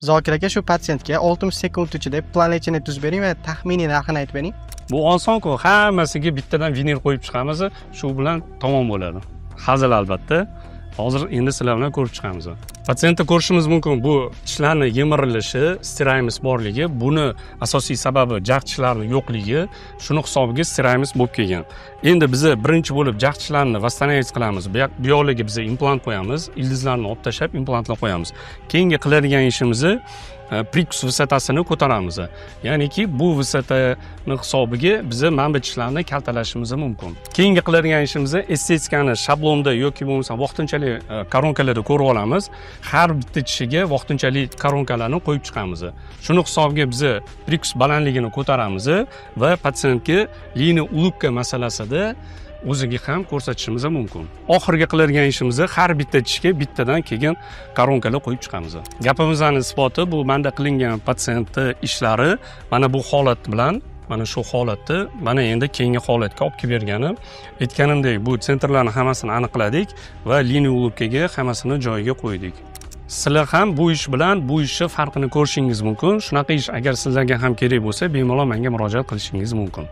Zokir aka, shu patsientga 60 sekund ichida план лечения tuzib bering va taxminiy narxini aytib bering. Bu osonku, hammasiga bittadan vinir qo'yib chiqamiz, shu bilan tamom bo'ladi. Hazil albatta. Hozir endi sizlar bilan ko'rib chiqamiz. Patsientda ko'rishimiz mumkin, bu tishlarni yemirilishi, стираемость borligi, buni asosiy sababi jag' tishlarni yo'qligi, shuni hisobiga стираемость bo'lib kelgan. Endi biz birinchi bo'lib jag' tishlarni восстановить qilamiz. Bu yoqlarga biz implant qo'yamiz, ildizlarni olib tashlab implantlar qo'yamiz. Keyingi qiladigan ishimizni прикус высота sini ko'taramiz. Ya'niki bu высота ni hisobiga biz mana bu tishlarni kaltalashimiz mumkin. Keyingi qiladigan ishimiz estetikani shablonda yoki bo'lmasa vaqtinchalik koronkalarda ko'rib olamiz. Har bitta tishiga vaqtinchalik koronkalarni qo'yib chiqamiz. Shuni hisobiga biz прикус balandligini ko'taramiz va patsientga линия улыбка masalasida o'ziga ham ko'rsatishimiz mumkin. Oxirgi qiladigan ishimiz har bitta tishga bittadan keyin koronkalar qo'yib chiqamiz. Gapimizni isboti bu menda qilingan patsientni ishlari mana bu holat bilan, mana shu holatni mana endi keyingi holatga olib kelib bergani. Aytganimdek, bu центр larni hammasini aniqladik va линия улыбка ga hammasini joyiga qo'ydik. Sizlar ham bu ish bilan bu ishni farqini ko'rishingiz mumkin. Shunaqa ish agar sizlarga ham kerak bo'lsa, bemalol menga murojaat qilishingiz mumkin.